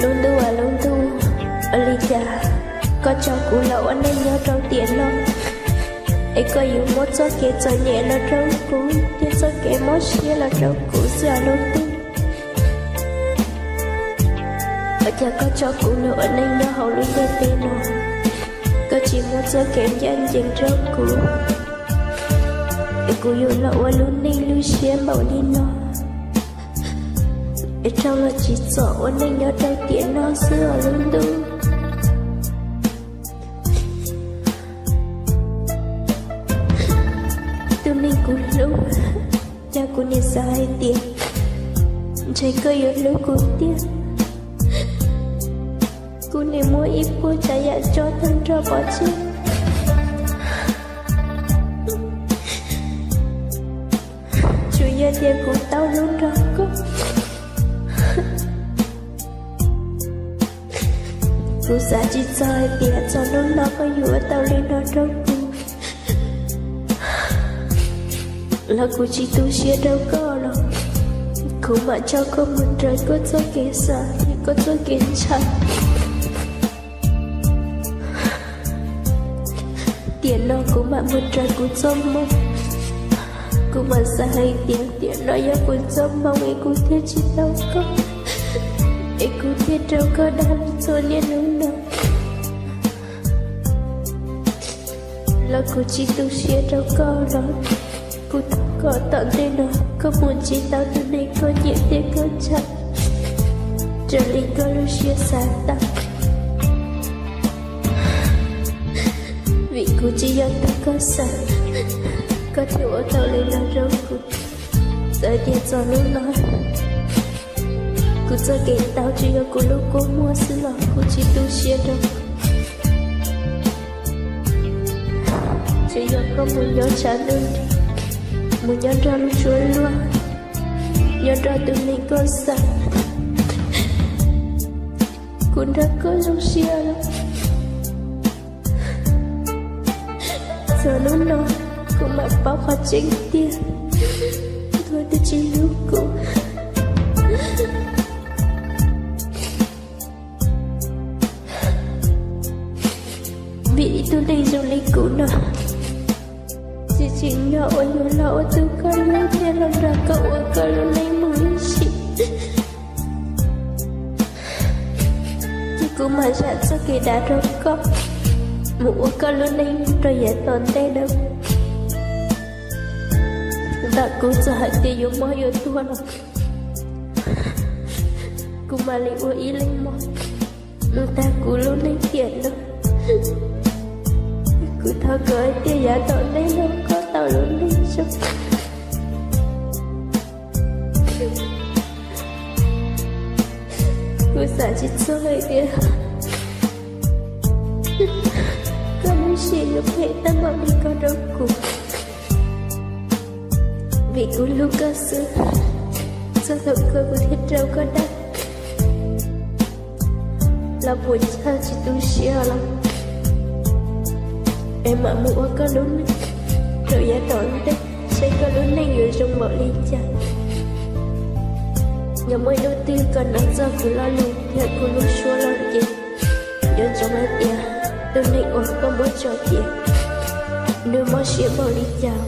Lub ntuj aw lub ntuj, ua li cas koj tso kuv los ua neej nyob rau tiam no, es koj yuav muab txoj kev txom nyem los rau kuv thiab txoj kev mob siab los rau kuv xwb aw lub ntuj. Ua cas koj tso kuv los ua neej nyob hauv lub ntiaj teb no, koj tsis muab txoj kev ncaj ncees rau kuv, es kuv yuav los ua lub neej lub siab npaum li no, es raug los tsim txom ua neej nyob rau tiam no xwb aw lub ntuj. Tus neeg kuv hlub, yog kuv nim xav hais tias ntshe koj yuav hlub kuv tiag, kuv nim muab ib puas tsav yam tso tag nrho pov tseg, tsuas yog tias kuv tau hlub nrog koj. Kuv xav tsis txog hais tias txog hnub no koj yuav ua tau li no rau kuv, los kuv tsis tu siab rau koj los kuv mam tso koj mus raws koj txoj kev xav thiab koj txoj kev ntshaw. Tiam no kuv mam mus raws kuv txoj hmoo, kuv mam xav hais tias tiam no yog kuv txoj hmoo es kuv thiaj tsis tau koj, es kuv thiaj raug koj dag li txhua niaj hnub no. Los kuv tsis tu siab rau koj los kuv thov kom tom ntej no koj mus ntsib tau tus neeg koj nyiam thiab koj ntshaw raws li koj lub siab xav tau, vim kuv tsis yog tus koj xav, koj thiaj ua tau li no rau kuv. Txawm tias txog hnub no kuv txoj kev tau tsuas yog kuv lub kua muag xwb los kuv tsis tu siab rau. Tsuas yog koj mus nyob tshav ntuj nrig, mus nyob nrog lub suab luag, nyob nrog tus neeg koj xav, kuv nrog koj zoo siab lawm. Txog hnub no kuv mam paub qhov tseeb tiag, koj twb tsis hlub kuv. Vim ib tug neeg zoo li kuv no tsis tsim nyog uas yuav los ua tus koj hlub thiab los nrog koj ua koj lub neej mus ib sim. Ces kuv mam zam txoj kev dav rau koj, mus ua koj lub neej rau yav tom ntej na. Ntawm kuv txawm hais tias yuav mob yuav tuag los kuv mam li ua ib leeg mob mus tag kuv lub neej tiam no. Kuv thov kom hais tias yav tom ntej no koj tau lub neej zoo. Kuv xav tsis txog hais tias koj lub siab yuav phem tag npaum li ko rau kuv, vim kuv hlub koj xwb. Txog thaum kawg kuv thiaj raug koj dag. Los puas tsaug tsis tu siab los, es mam mus ua koj lub neej rau yav tom ntej, saib koj lub neej yuav zoo npaum li cas. Yog muaj ib hnub twg koj hnov txog kuv lo lus thiab kuv lub suab lawm ces nco ntsoov hais tias tus neeg uas koj muab tso ces nws mob siab npaum li cas.